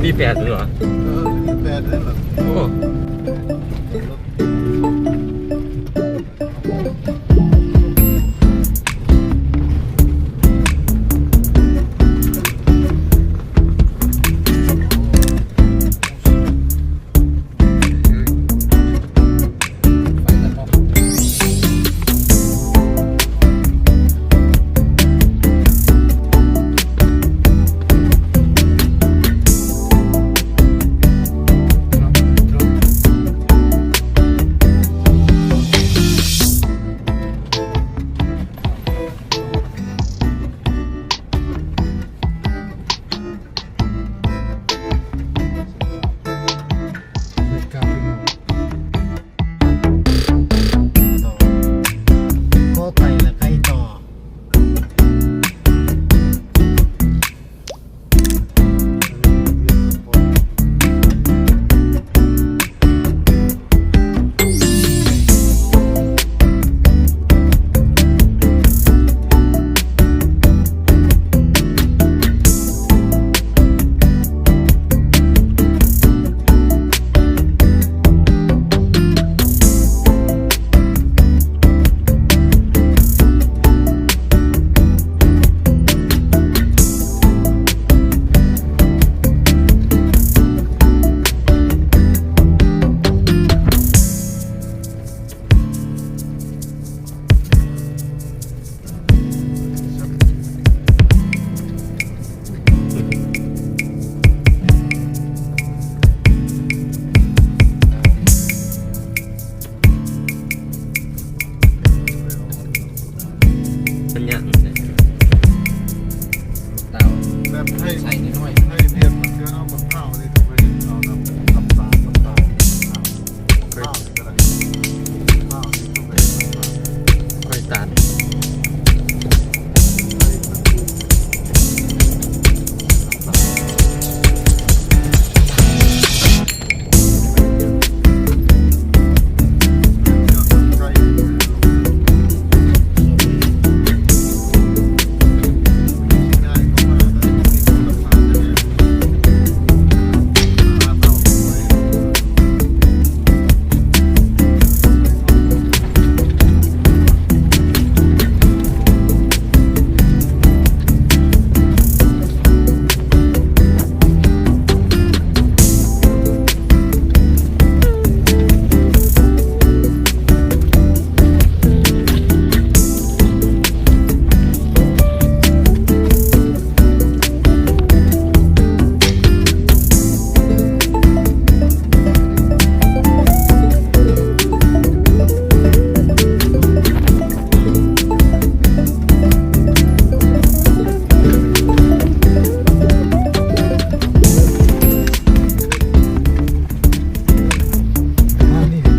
ມີແປດແມ່ນບໍ່? ເອີ ມີແປດເດ້ລະ. ໂອ້ ກໍໄປລະໄກຕໍ່. ເປັນຫຍັງເດ? ເຕົາ ແບບໃຫ້ ໃສ່ໜ້ອຍໆ ໃຫ້ເຫັນມັນຄືເອົາບັກພ້າວນີ້ ເອົານຳ ນ້ຳຕານ ນ້ຳຕານ ນ້ຳຕານ ຂ້ອຍຕັດ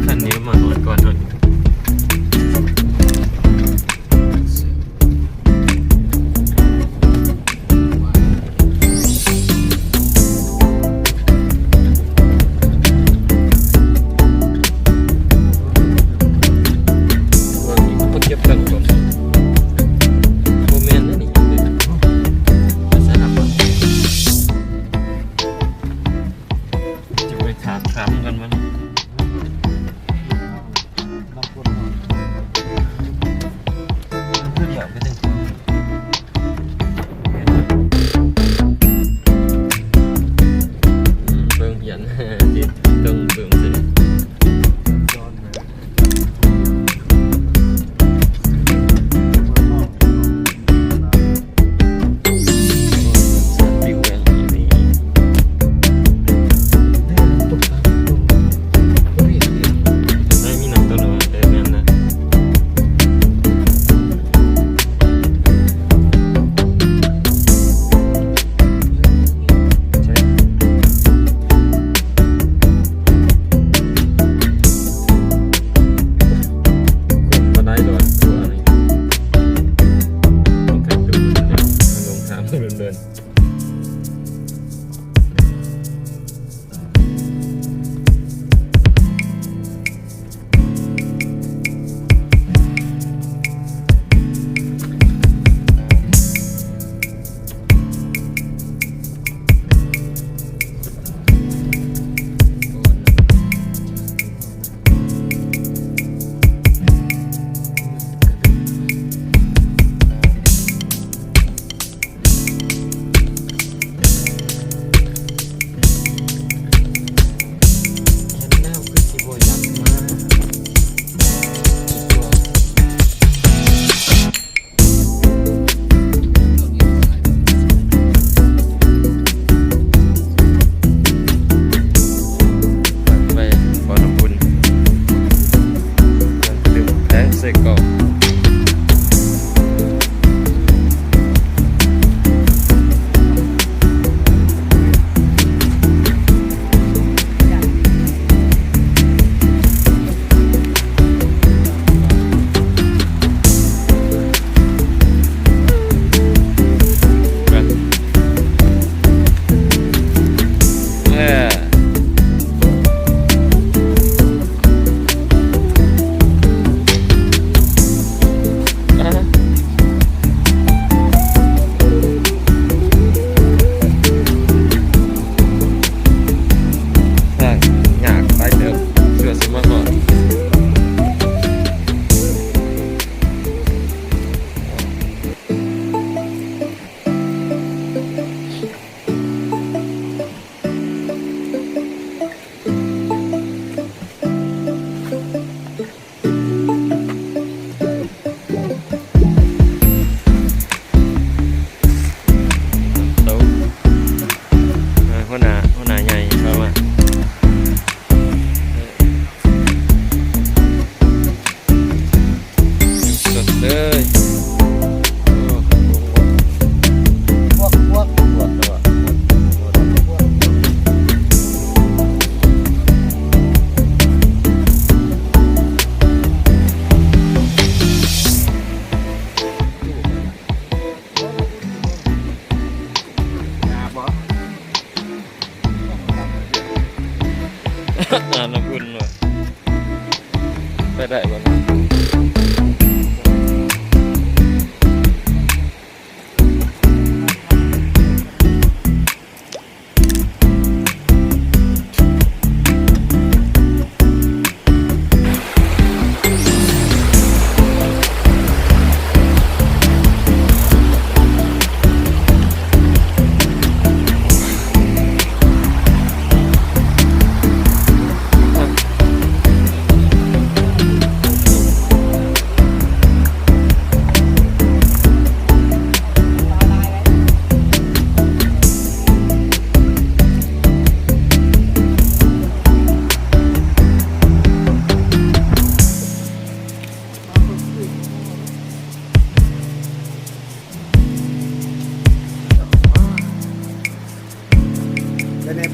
ຄັນນີ້ມາຮອດກ່ອນເນາະ. ເບິ່ງຫຽນ ເບິ່ງເບິ່ງຊິ.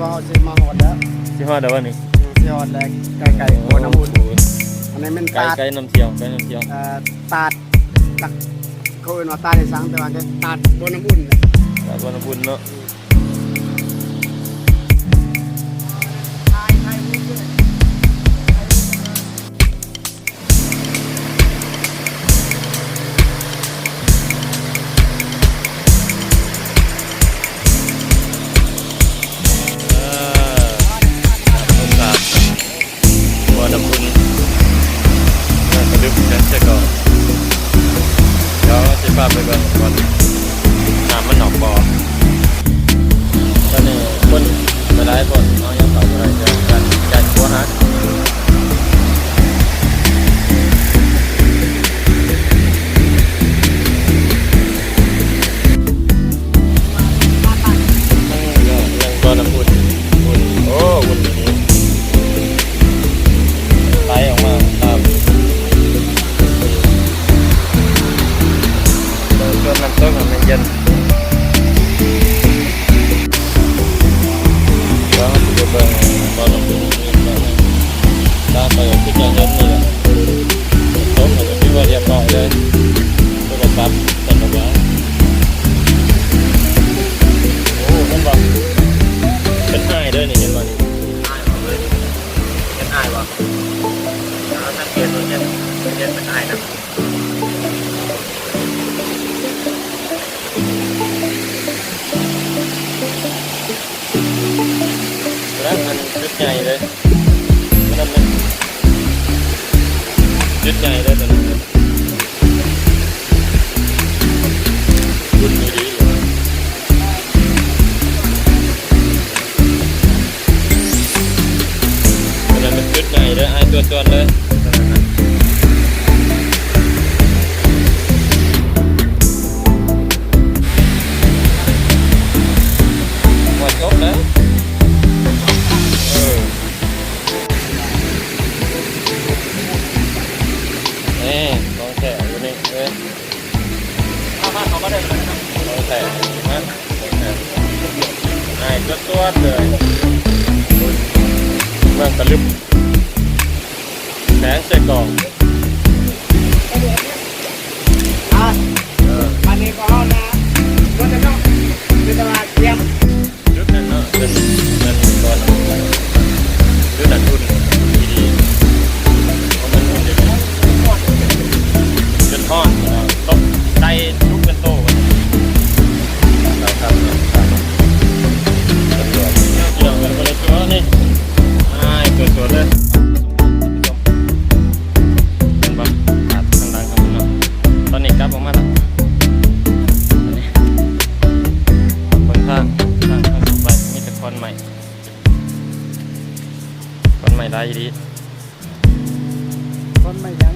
ກໍຊິມາຮອດແລ້ວ ຊິຮອດແລ້ວວະນີ້? ອືມ ຊິຮອດແລ້ວ ໃກ້ໆ ໂອ້ ໂພນນ້ຳອຸ່ນ. ອັນນີ້ແມ່ນຕາດ ໃກ້ນ້ຳທ່ຽວ ໃກ້ນ້ຳທ່ຽວ ເອີ ຕາດ ເຂົາເອີ້ນວ່າຕາດອີ່ສັງ ແຕ່ວ່າຕາດໂພນນ້ຳອຸ່ນ ຕາດໂພນນ້ຳອຸ່ນເນາະ. ເອີ ນ້ຳຕົກຕາດ ບໍ່ນ້ຳອຸ່ນ ນ້ຳກະດຶບ ແຂວງເຊກອງ. ດຽວຊິພາໄປເບິ່ງວ່ານ້ຳມັນອອກບໍ່. ຕອນນີ້ຄົນໄປຫຼາຍໂພດ ເຮົາຍັງເຂົ້າບໍ່ໄດ້ ຢ້ານ ຢ້ານຂົວຫັກ. ຍັງບໍ່ນ້ຳອຸ່ນ ອຸ່ນ ໂອ້ ອຸ່ນອີ່ຫຼີ ໄຫຼອອກມາຕາມ ເບິ່ງຊ່ວງນ້ຳຕົກມັນເຢັນ. ແລ້ວເຮົາຊິໄປເບິ່ງບ່ອນນ້ຳພຸ້ນອີກບ່ອນໜຶ່ງ ທາງໄປກໍຄືຈະເຫັນນີ້ແຫຼະ ຝົນຕົກແລ້ວກໍຖືວ່າລຽບຮ້ອຍເລີຍ. ໂທລະສັບສັ່ນລະຫວາ. ໂອ້ ເຫັນບໍ່? ເປັນອ້າຍເດີນີ້ ເຫັນບໍ່ນີ້? ອ້າຍບໍ່ເລີຍ ເປັນອ້າຍບໍ່? ເຮົາສັງເກດເບິ່ງ ເຫັນ ເຫັນເປັນອ້າຍນຳ. ນັ້ນມັນຈຸດໃຫຍ່ເລີຍ ມັນນັ້ນມັນຈຸດໃຫຍ່ເລີຍ ຕົວນັ້ນ ບຸນດີໆ. ຕົວນັ້ນມັນຈຸດໃຫຍ່ເດີ ອ້າຍ ຕົວຈວນເລີຍ. ໝົດຈົບເລີຍ ເອີ ນີ້ຂອງແທ້ຢູ່ນີ້ເອີຍ. ເຂົ້າມາ ເຂົ້າມາເດີ ເອົາແທ້ນະ ອ້າຍ ຈວດໆ ເລີຍ ເມືອງກະລຶບ ແຂວງເຊກອງ. ອ່ະ ເອີ ບາດນີ້ກໍເອົານະ ບໍ່ໄດ້ເນາະ ມີແຕ່ວ່າກຽມ. ຈຸດນັ້ນເນາະ ເປັນ ເປັນບ່ອນ ຈຸດນັ້ນອຸ່ນດີ ເພາະມັນອຸ່ນດີ ຈົນຮ້ອນເນາະ ຕົກໄກ່ລຸກເປັນໂຕ. ເອົາຄັບ ເອົາຄັບ ຕຳຫຼວດ ເຈົ້າເປັນຄົນລະຕົວນີ້ ອ້າຍຕົວໆ ເລີຍ. ເຫັນບໍ່? ອາດທາງຫຼັງເຮົາເນາະ ຕອນນີ້ກັບອອກມາລະ. ເບິ່ງທາງ ທາງ ທາງໄປ ມີແຕ່ຂອນໄມ້ ຂອນໄມ້ຫຼາຍອີ່ຫຼີ. ຂອນໄມ້ຫຍັງ?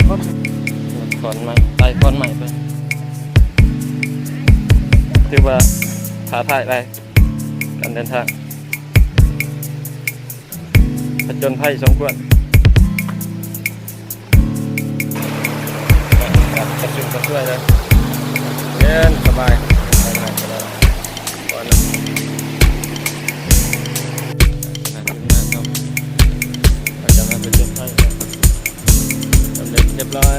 ຂອນ ຂອນໄມ້ ໄຕ່ຂອນໄມ້ໄປ ຖືວ່າທ້າທາຍຫຼາຍ ການເດີນທາງ ຜະຈົນໄພສົມຄວນ. ກະຊຸມກະຊວຍເລີຍ ເຢັນສະບາຍ ໄປໄດ້ກໍໄດ້ ກ່ອນນະ ຈະມາຜະຈົນໄພ ສຳເລັດຮຽບຮ້ອຍ.